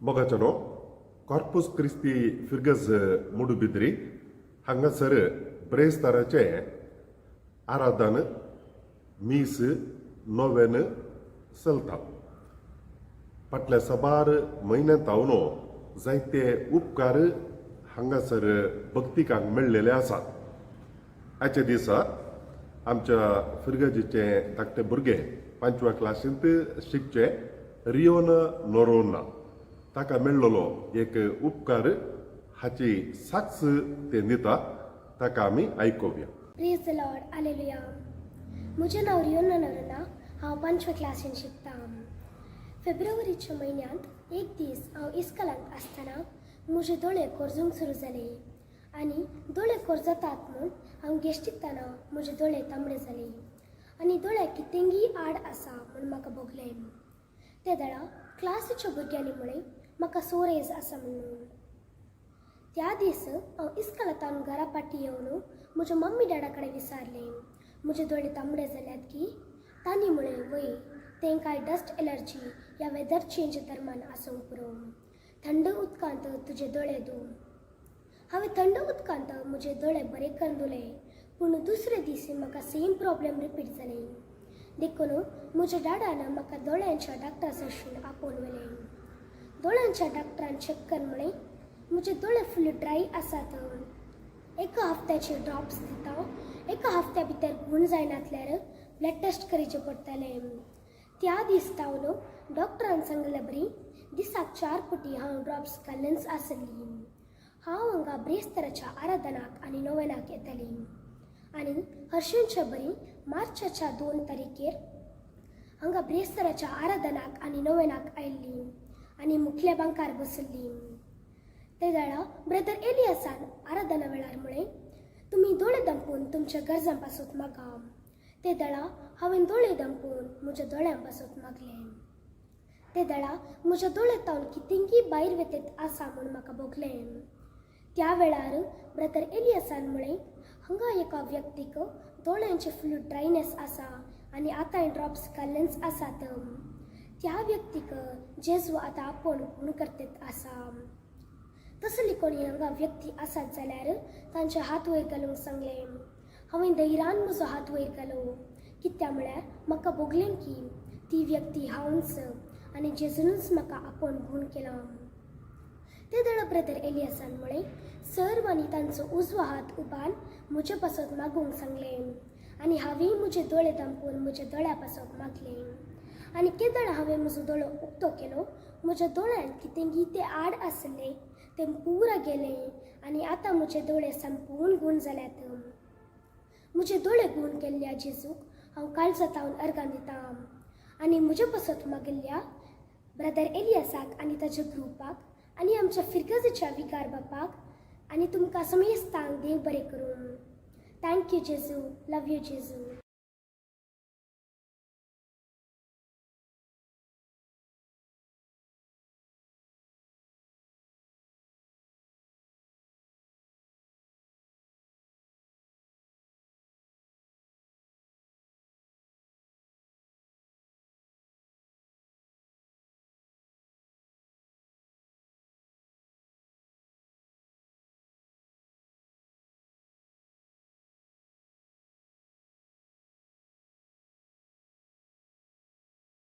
मोगाच्यानो, कॉर्पूस क्रिस्ती फिर्गज मुडुबिद्री हांगासर ब्रेस्ताराचें आराधन, मीस, नोवेन चलता. फाटल्या साबार म्हयन्यांत हांव जायते उपकार हांगासर भक्तिकांक मेळ्ळेले आसात. आयच्या दिसा आमच्या फिर्गजीचे धाकटे भुरगे, पांचव्या क्लासींत शिकचे रियोन नोरोना, ताका मेळ्ळलो एक उपकार हाची साक्ष ते दिता. ताका आमी आयकुया. प्रेज the Lord, hallelujah. म्हजें नांव रियोना नरोना. हांव पांचव्या क्लासीन शिकता. फेब्रुवारीच्या म्हयन्यांत एक दीस हांव इस्कलांत आसतना म्हजे दोळे कोरजूंक सुरू जाले आनी दोळे कोरजतात म्हूण हांव गेश्टिकतना म्हजे दोळे तांबडे जाले आनी दोळ्याक कितेंगी आड आसा म्हूण म्हाका भोगलें. ते वेळा क्लासीच्या भुरग्यांनी म्हळें, म्हाका सोरेज आसा म्हणून. त्या दीस हांव इस्कलांतावन घरा पाटी येवन म्हज्या मम्मी डॅडा कडेन विचारलें, म्हजे दोळे तांबडे जाल्यात की? तांणी म्हळें, वय, तें कांय डस्ट एलर्जी या वेदर चेंज दरम्यान आसूंक पुरो. थंड उदकांत तुजे दोळे धू. हांवें थंड उदकांत म्हजे दोळे बरे करून धुले, पूण दुसरे दीस म्हाका सेम प्रॉब्लेम रिपीट जाले. देखून म्हज्या डाडान म्हाका दोळ्यांच्या डॉक्टरा सरशीं आपोवन व्हेलें. दोळ्यांच्या डॉक्टरान चॅक कर म्हळें, म्हजे दोळे फुल ड्राय आसात. एका हफ्त्याचे ड्रॉप्स दिता. एका हफ्त्या भितर गूण जायनातल्यार ब्लड टेस्ट करचें पडटलें. त्या दीस तावन डॉक्टरान सांगले बरी दिसाक चार पुटी हांव ड्रॉप्स घालूनच आसली. हांव हांगा ब्रेस्तराच्या आराधनाक आनी नोवेनाक येताली आनी हर्षांच्या बरी मार्चाच्या 2 तारखेर हांगा ब्रेस्तराच्या आराधनाक आनी नोवेनाक आयिल्ली आनी मुखल्या बांकार बसल्ली. ते वेळा ब्रदर एलियासान आराधना वेळार म्हळें, तुमी दोळे दंपून तुमच्या गरजां पासून मागा. ते दळा हांवें दोळे दंपून म्हज्या दोळ्यां पासून मागलें. ते दळा म्हज्या दोळ्यांतावन कितेंगी भायर वेतेत आसा म्हूण म्हाका भोगलें. त्या वेळार ब्रदर एलियासान म्हळें, हांगा एका व्यक्तीक दोळ्यांचे फुल ड्रायनेस आसा आनी आतांय ड्रॉप्स घाल्लेच आसात. त्या व्यक्तीक जेजू आतां आपोवन गूण करतेत आसा. तसली कोणी हांगा व्यक्ती आसात जाल्यार तांचे हात वयर घालूंक सांगलें. हांवें धैर्यान म्हजो हात वयर घालो, कित्या म्हळ्यार म्हाका भोगलें की ती व्यक्ती हांवच आनी जेजूनच म्हाका आपोवन गूण केलां. ते दळ ब्रदर एलियासान म्हळें, सर्वांनी तांचो उजवो हात उबान म्हजे पासत मागूंक सांगलें आनी हांवें म्हजे दोळे दांपून म्हज्या दोळ्या पासत मागलें. आनी केदळ हांवें म्हजो दोळो उक्तो केलो, म्हज्या दोळ्यांत कितेंगी ते आड आसलें तें पुरा गेलें आनी आतां म्हजे दोळे संपूर्ण गूण जाल्यात. म्हजे दोळे गूण केल्ल्या जेजूक हांव काळजातावन अर्गां दिता आनी म्हजे पासत मागिल्ल्या ब्रदर एलियासाक आनी ताच्या ग्रुपाक आनी आमच्या फिर्गजेच्या विकार बापाक आनी तुमकां समेस्तांक देव बरें करूं. Thank you जेजू. लव you जेजू.